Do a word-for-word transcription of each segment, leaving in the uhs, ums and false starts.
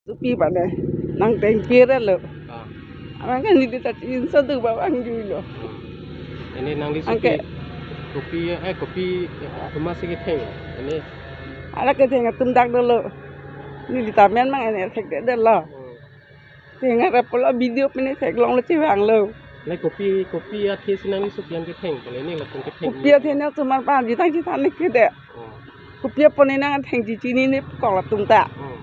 Supi bane, nang teng pire lo. Ah. Abang ke neli ta chinso tu ba bang jui lo. Ini nangli supi, Angke. Kopi, eh, kopi, eh, rumah si ketheng. Ini. Hala ketheng atum dak dolo. Neli ta men mang ini thekthedet lo. Hmm. Theng arap pulo video pine theklonglo chevanglo. Lai kopi, kopi athe si nangli supi an ketheng, pale ini latum ketheng. Kopi athe na sumar pa jutang jutang ne kede. Oh. Kopi apon ne nang thengji chinine kok latum ta. Oh.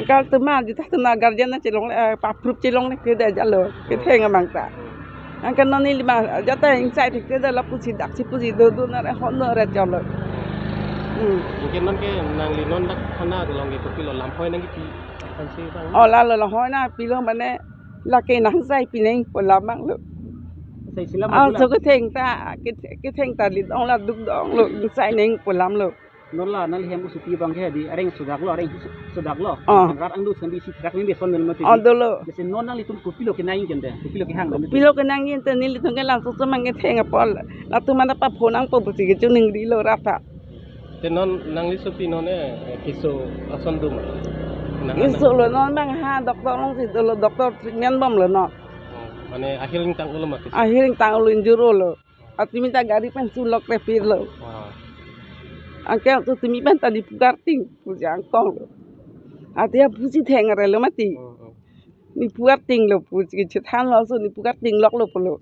Angke latum ma jutang tuma guardian na chelong, eh, pa proof chelong ne kede jalo. Ketheng abang ta. Oh. Angke non neli ma jata ingsai thekthedet lapusi daksi pusi dodo na re hon no re cholo. Hmm. Angke non ke nangli non dak thana along ke kopilo, lamhoi nangkepi aphansi bang. Oh, lalo lamhoi nangpilo mane lake nang sai pineng pu alam abanglo. Sai sila Ah, mabula. So ketheng ta, keth-, ketheng ta lit ong la duk dong lo, sai neng pu alam lo. Non la nangli hem usupi abang ke di areng sudak lo, areng su-, sudak lo. Ah. Rat angdung sandi si thrak ni beson nel mati. Oh, dolo. Jese non nanglitum kopilo kenang ingkente, kopilo kehang lo mati. Kopilo kenang ingkente nelitum ke langsung semang ketheng apot. Latum mana pa phone nangpo pusi ke chuning di lo rata. Te non nangli supi non eh, eh, keso ason doma. Nang Keso lo non abang ha doctor along si dolo doctor treatment bomlo non. Oh, mane ahir ingtang lo mati. Ahir ingtang lo injuro lo. Atimi ta gari pen sulok repir lo. Wah. Angke tu timi pen ta Diphu Karting pusi angkong lo. Ati aphusi theng arelo mati. Oh, oh. Diphu Karting lo pusi chethan lo so Diphu Karting lok lo pulo.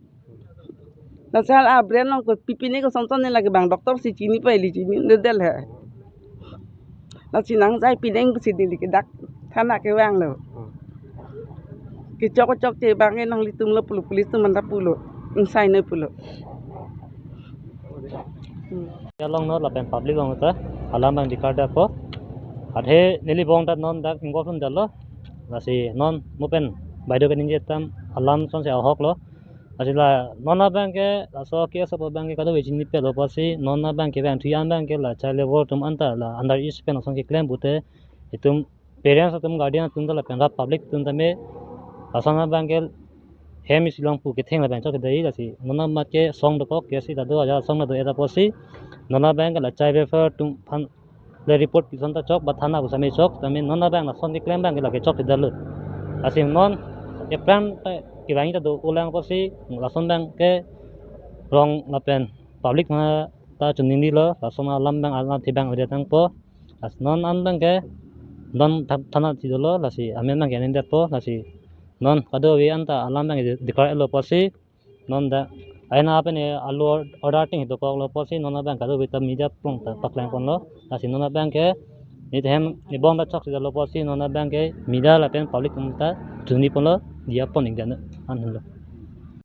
Lasi abren along kopi pine kosonson ne lake bang doctor si chini pa ili chinidedel he. Lasi nang sai pineng pusi neli ke dak thana kevanglo. Hmm. Kechok kechok che abang ke nanglitum lo pulo, police atum anta pulo. Ingsai noi pulo. Hmm. Along non lapen public along ta alam abang dikar dapo. Athe neli bong ta non dak involve dalo. Lasi non mo pen baideo keningje atum alam sonsi ahok lo. Lasi la non abang ke laso case apo abang ke kadokave chinipetlo pusi non abang ke bang thuyan abang ke la child labour atum anta la under age pen ason keklem pute itum parents atum guardian atum ta lapen rat public atum tame lason abang ke hem isi along pu ketheng labang chok dei lasi non amat ke song dokok ke si ta do aja song na do eta pusi non abang ke la child welfare atum aphan le report pison ta chok ba thana pusitame chok tame non abang lason keklem abang ke lake chokche dalo. Lasi non epran ta kevang ta do ulang pusi lason abang ke rong lapen public ma ta choningri lo lason alam abang alam thi abang ode tangpo. Lasi non an abang ke non tha-, thana thi dolo lasi amen abang ke ningdetpo lasi non kadokave anta alam abang ke dikar lo pusi non dak aina pen e alo order ting dokok lo pusi non abang kadokave ta media plong ta paklangponlo. Lasi non abang ke neli hem neli bong ta chokche dalo pusi non abang ke media lapen public atum ta chiniponlo diya pon ik dan an lo.